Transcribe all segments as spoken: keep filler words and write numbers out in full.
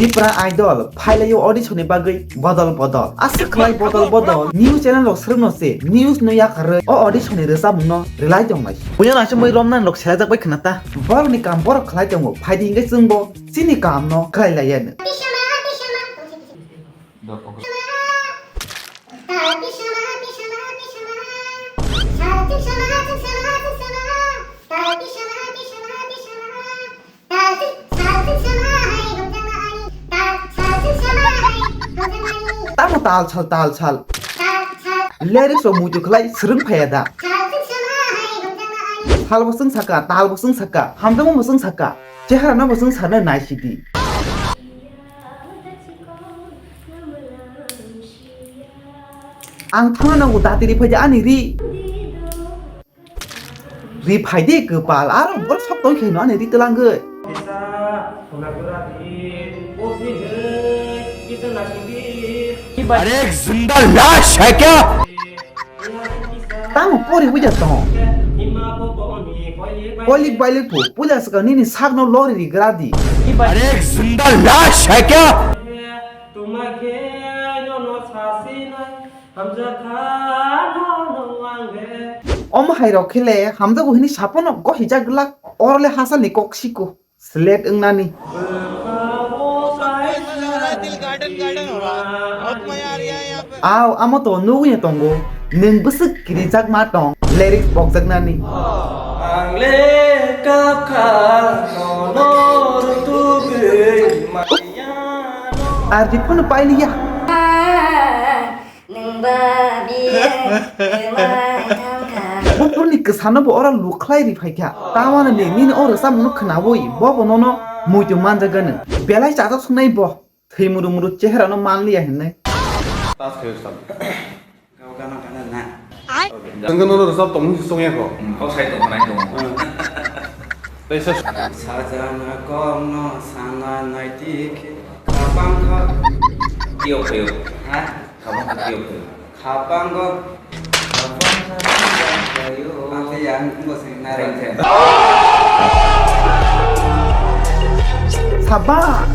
Tipra Idol phailaio audition ni bagwi bodol bodol. Aswk khlai bodol bodol. News channel rok swrwngno se news no yakarwi o audition ni rwchapmung no rwlai tongnai. Buino naising bai romnani rok selajak bai khna ta. Borok ni kam borok khlai tongo. Phaidi hinkhe chwngbo chini kam no khlai laiya no. Tamo tal sal, tal sal. Lyrics rok muitu khlai swrwng phaiya da. Salbo swng saka, talbo swng saka, hamjakmabo swng saka, cheharano bo swng sana nai sidi. Ang thangna nango, dati ri phaidi ani ri. Ri phaidi kwpal, aro bor sok tong khaino ani ri twlangwi. अरे एक जिंदा लाश है क्या? Tamo pori buja tong. Koilik bailik phu, puja swkang nini sakno lori ri gradi. अरे एक जिंदा लाश है क्या? Omo hai rok khele hamjago hini sapono gohijak glak, orole hasalni kok siko. Slate wngnani. Aw, amo to nugwi tongo. Nwng bwswk kirijak ma tong. Lyrics bokjaknani. Ang le kapkha nono rutugwi maya no. Ar di phone pailiya. Nwng ba biye kwmai thangkha. Buphurni kwsano bo oro lukhlai ri phaikha. Tamano ni nini o rwchapmungno khnaui bo bo nono muitu manjagano. Belai chajak sungnai bo. Thwi muru muru chehrano manliya hinwi. Tas khayo sal. Kau gana gana na. Tengke nono rwchap tongmung si songya ko. Kau sai tong nai tong. Tei sa. Sajana kokno sana nai tik. Khapang kha. Tio khayo. Ha? Khapang kha tio khayo. Khapango. Khapango. Ate yang ko sing nareng the. Sabas.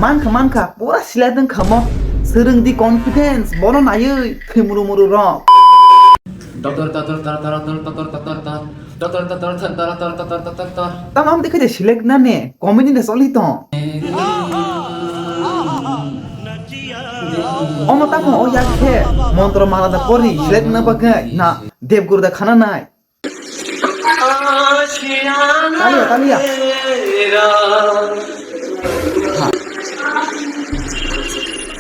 Mankha, mankha, pura silai dong khamo. Swrwng di confidence, bono naiwi thwi muru muru rok. Doctor, doctor, doctor, doctor, doctor, doctor, doctor. Doctor, doctor, doctor, doctor, doctor, doctor, doctor. Tamo amtwi khe de select na ne, comedy de soli tong. Omo tamo o yak khe montro mala da pori select na bagwi na Devguru da khana nai. Taliya, taliya. Ha.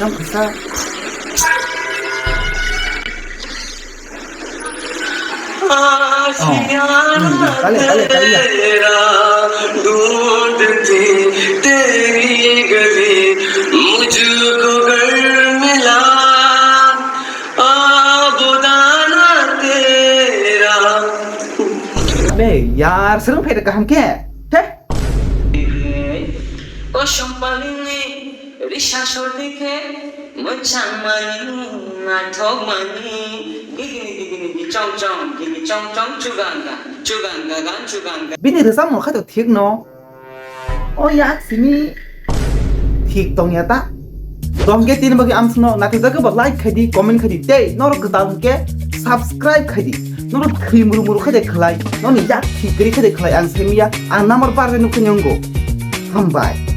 Tam kasa. Oh, hmm, kale, kale, kale ya. Be, yar, serang phaida kaham khe? He? Kosom palini risa sorti khe, mwchang mani, naithok mani, gigini gigini gichong chong, gigi chong chong, chuganga, chuganga, gan chuganga. Bini rwchapmung khe to thik no. O yak simi thik tong ya ta. Tong khe tini bagwi amsno naithok jagwi bo like khai di, comment khai di, tei norok kwtal hwnkhe subscribe khai di. Norok thwi muru muru khai de khlai, noni yak thik kwrwi khai de khlai ang simi ya, ang number bar bai nukhe nungo. Hambai.